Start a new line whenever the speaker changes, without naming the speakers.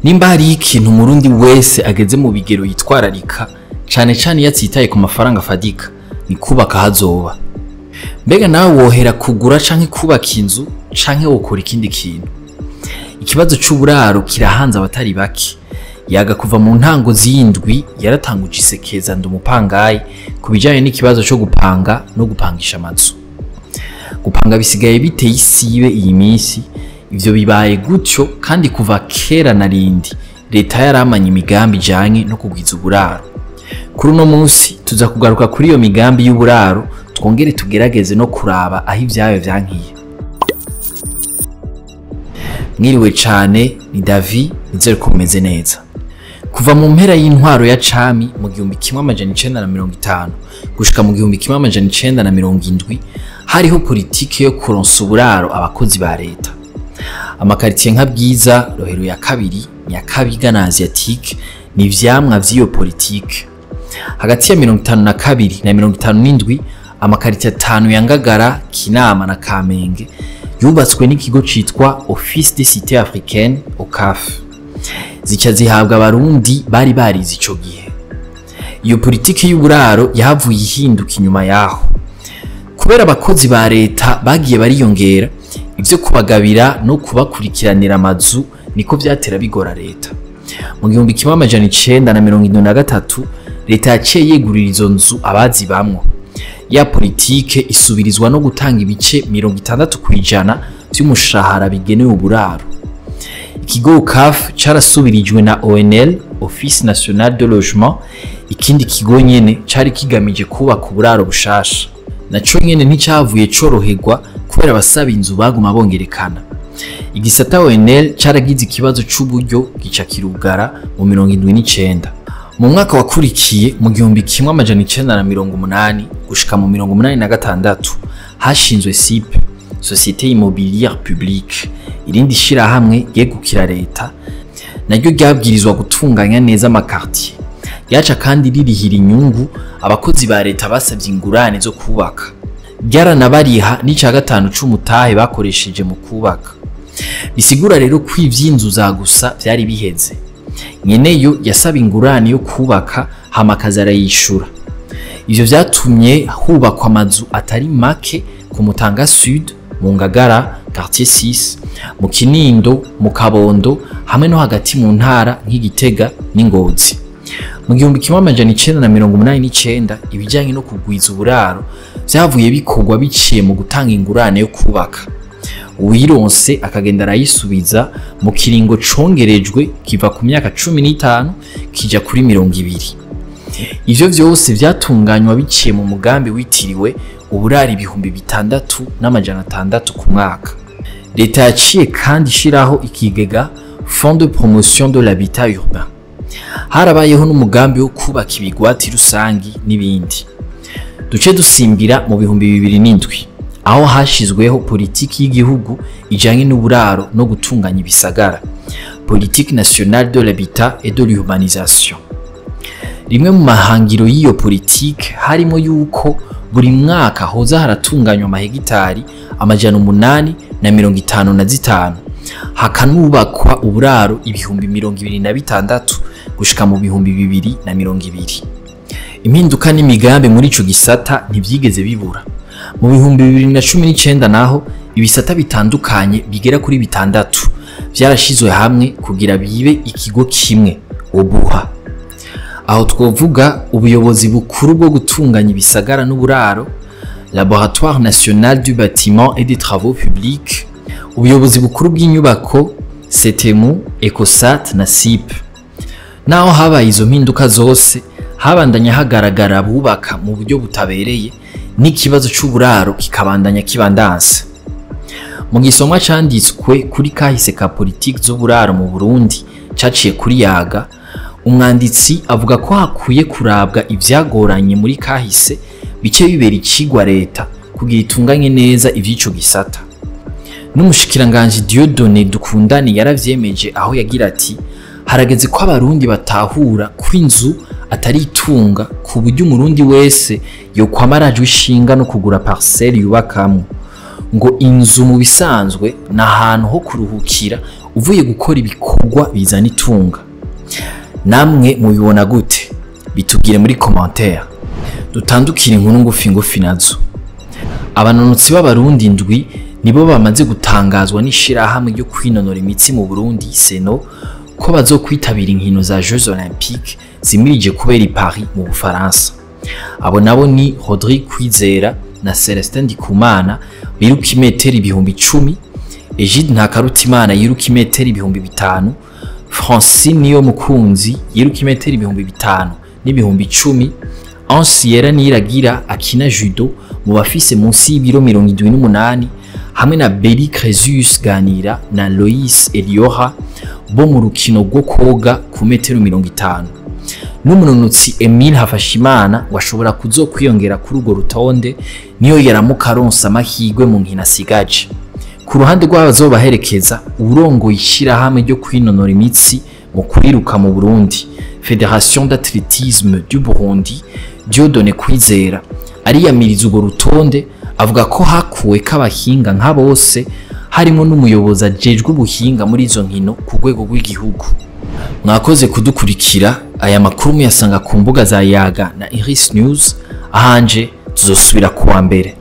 Nimba hariho ikintu umurundi wese ageze mu bigero yitwararika, cane cane iyo atitaye ku mafaranga afadika, ni kubaka hazoba. Mbega nawe wohera kugura canke kubaka inzu canke wokora ikindi kintu? Ikibazo c'uburaro kirahanze abatari bake. Yaga kuva mu ntango z'indwi yaratanguje isekeza Ndi Umupangayi ku bijanye n'ikibazo co gupanga no gupangisha amazu. Gupanga bisigaye biteye isibe iyi minsi, ivyo bibaye gutyo kandi kuva kera na rindi leta yaramanye imigambi ijanye no kugwiza uburaro. Kuri uno munsi tuza kugaruka kuri iyo migambi y'uburaro, twongere tugerageze no kuraba aho ivyayo vyankiye. Mwiriwe cane, ni Davi, nizere ko mumeze neza. Kuva mu mpera y'intwaro ya cami mu 1950 gushika mu 1970, hariho politike yo kuronsa uburaro abakozi ba leta. Amakaritiye nka Bwiza, Rohero ya kabiri, Nyakabiga na Asiatique ni ivyamwa vy'iyo politike. Hagati ya 52 na 57, amakaritiye atanu ya Ngagara, Kinama na Kamenge yubatswe n'ikigo citwa Office des Cités Africaines, OCAF. Zica zihabwa abarundi bari barize ico gihe. Iyo politike y'uburaro yahavuye ihinduka inyuma yaho. Kubera abakozi ba leta bagiye bariyongera, ivyo kubagabira no kubakurikiranira amazu niko vyatera bigora leta. Mu 1973 leta yaciye yegurira izo nzu abazibamwo. Ya politike isubirizwa no gutanga ibice 60% vy'umushahara bigenewe uburaro. Ikigo OCAF carasubirijwe na ONL, Office National de Logement, ikindi kigo nyene cari kigamije kubaka uburaro bushasha. Naco nyene nticavuye coroherwa kubera abasaba inzu baguma bongerekana. Igisata ONL caragize ikibazo c'uburyo gica kirugara mu 79. Mu mwaka wakurikiye mu 1980 gushika mu 86 hashinzwe SIP, Société Immobilière Publique, irindi shirahamwe ryegukira leta, naryo ryabwirizwa gutunganya neza amakartier. Ryaca kandi ririhira inyungu abakozi ba leta basavye ingurane zo kubaka. Ryaranabariha n'ica gatanu c'umutahe bakoresheje mu kubaka. Bisigura rero ko ivy'inzu za gusa vyari biheze. Nyeneyo yasaba ingurane yo kubaka hama akaza arayishura. Ivyo vyatumye hubakwa amazu atari make ku Mutanga Sud, mu Ngagara, quartier 6, mu Kinindo, mu Kabondo, hamwe no hagati mu ntara nk'Igitega n'Ingozi. Mu 1989 ibijanye no kugwiza uburaro vyavuye bikorwa biciye mu gutanga ingurane yo kubaka. Uwironse akagenda arayisubiza mu kiringo congerejwe kiva ku myaka 15 kija kuri 20. Ivyo vyose vyatunganywa biciye mu mugambi witiriwe uburaro 6600 ku mwaka. Leta yaciye kandi ishiraho ikigega Fonds de promotion de l'habitat urbain. Harabayeho n'umugambi wo kubaka ibigwati rusangi n'ibindi. Duce dusimbira mu 2007 aho hashizweho politiki y'igihugu ijanye n'uburaro no gutunganya ibisagara, Politique nationale de l'habitat et de l'urbanisation. Rimwe mu mahangiro y'iyo politike harimo yuko buri mwaka hoza haratunganywa amahegitari 855, hakanubakwa uburaro 26,000 gushika mu 2020. Impinduka n'imigambi muri ico gisata ntivyigeze bibura. Mu 2019 naho ibisata bitandukanye bigera kuri bitandatu vyarashizwe hamwe kugira bibe ikigo kimwe, OBUHA. Aho twovuga ubuyobozi bukuru bwo gutunganya ibisagara n'uburaro, Laboratoire National du Bâtiment et des Travaux Publics, ubuyobozi bukuru bw'inyubako, SETEMU, ECOSAT na SIP. Naho habaye izo mpinduka zose, habandanya hagaragara abubaka mu buryo butabereye, n'ikibazo c'uburaro kikabandanya kibandanse. Mu gisomwa canditswe kuri kahise ka politike z'uburaro mu Burundi caciye kuri Yaga, umwanditsi avuga ko hakwiye kurabwa ivyagoranye muri kahise bice bibera icigwa leta kugira itunganye neza ivy'ico gisata. N'umushikiranganji Dieudonné Dukundane yaravyemeje aho yagira ati: harageze ko abarundi batahura ko inzu atari itunga, ku buryo umurundi wese yokwama arajwe ishinga no kugura parcelle yubakamwo. Ngo inzu mu bisanzwe ni ahantu ho kuruhukira uvuye gukora ibikorwa bizana itunga. Namwe mubibona gute? Bitubwire muri commentaire. Dutandukire inkuru ngufi ngufi nazo. Abanonotsi b'Abarundi 7 nibo bamaze gutangazwa n'ishirahamwe ryo kwinonora imitsi mu Burundi Seno ko bazokwitabira inkino za Jeux Olympiques zimirije kubera i Paris mu Bufaransa. Abo nabo ni Rodrigue Kwizera na Celestin Ndikumana biruka imetero 10,000, Egide Ntakarutimana yiruka imetero 5,000, Francine Niyomukunzi yiruka imetero 5,000 n'ibihumbi 10,000, Ansiera Niragira akina judo mu bafise munsi y'ibiro 78, hamwe na Beri Cresus Ganira na Lois Eliora bo mu rukino rwo koga ku metero 50. N'umunonotsi Emile Hafashimana ngo ashobora kuzokwiyongera kuri urwo rutonde niyo yaramuka aronsa amahirwe mu nkino asigaje. Ku ruhande rw'abazobaherekeza, uwurongoye ishirahamwe ryo kwinonora imitsi mu kwiruka mu Burundi, Fédération d'Athlétisme du Burundi, Dieudonné Kwizera, ariyamiriza urwo rutonde, avuga ko hakuweko abahinga nka bose, harimo n'umuyobozi ajejwe ubuhinga muri izo nkino ku rwego rw'igihugu. Mwakoze kudukurikira. Aya makuru muyasanga ku mbuga za Yaga na Iris News. Ahanje tuzosubira kuwa mbere.